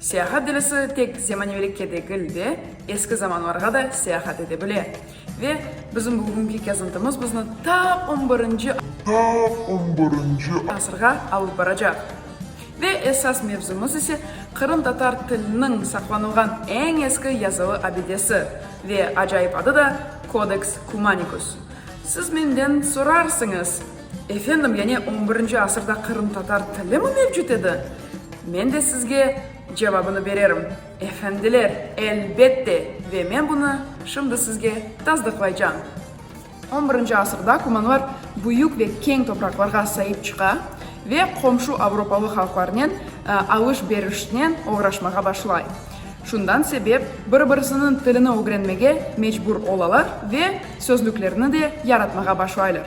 Seyahat delisi tek zemanevilikke degil de, eski zamanlarğa da seyahat ete bile. Ve bizim bugünki kezintimiz bizni ta on birinci Ta on birinci asırğa alıp baracaq. Ve esas mevzumız ise qırımtatar tiliniñ saqlanılğan eñ eski yazılı abidesi ve acayip adı da Kodeks Kumanikus. Siz menden sorarsıñız, Efendim, yani on birinci asırda qırımtatar tilimi mevcut edi? Men de sizge cevabını bererim, Efendiler, elbette, ve men bunı şimdi sizge tasdıqlaycam. On birinci asırda kumanlar büyük ve keñ topraqlarğa saip çıqa ve qomşu avropalı halqlarnen alış-berişnen oğraşmağa başlay. Şundan sebep bir-birisiniñ tilini ögrenmege mecbur olalar ve sözlüklerni de yaratmağa başlaylar.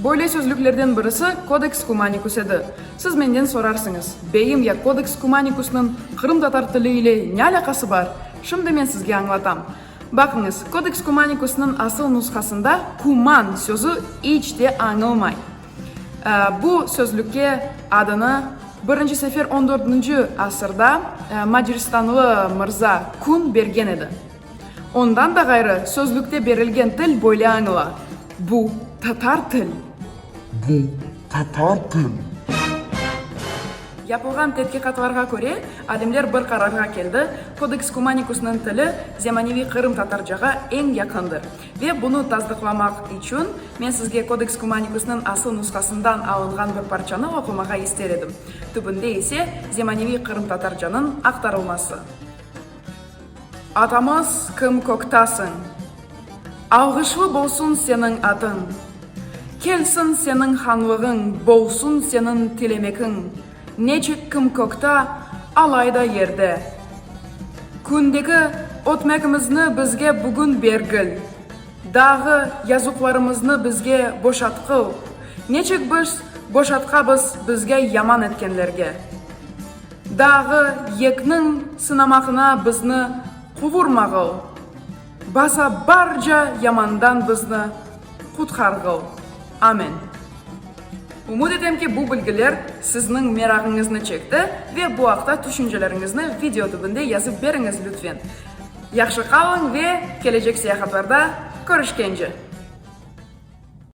Böyle sözlüklerden birisi Kodeks Kumanikus edi. Siz menden sorarsıñız, Beyim, ya Kodeks Kumanikusnıñ qırımtatar tili ile ne alâqası bar? Şimdi men sizge añlatam. Baqıñız, Kodeks Kumanikusnıñ asıl nushasında kuman sözü iç de añılmay. Bu sözlükke adını birinci sefer on dördünci asırda macristanlı mırza Kun bergen edi. Ondan da ğayrı, sözlükte berilgen til böyle añıla, bu tatar til. Bu tatar til. Yapılğan tedqiqatlarğa köre, alimler bir qararğa keldi, Kodeks Kumanikusnıñ tili zemaneviy qırımtatarcağa eñ yaqındır. Ve bunı tasdıqlamaq içün, men sizge Kodeks Kumanikusnıñ asıl nushasından alınğan bir parçanı oqumağa ister edim, tübünde ise zemaneviy qırımtatarcanıñ aqtarılması. Atamız kim köktasıñ. Alğışlı bolsun seniñ atıñ. Kelsin seniñ hanlığıñ, bolsun seniñ tilemekiñ, neçik kim kökta, alay da yerde. Kündeki ötmegimizni bizge bugün bergil. Dağı yazuqlarımıznı bizge boşatqıl, neçik biz boşatqabız bizge yaman etkenlerge. Dağı yekniñ sınamağına bizni quvurmağıl, basa barca yamandan bizni qutqarğıl. Amen. Ümüt etem ki, bu bilgiler sizniñ merağıñıznı çekti ve bu aqta tüşünceleriñizni video tübünde yazıp beriñiz lütfen. Yahşı qalıñ ve kelecek seyahatlarda körüşkence!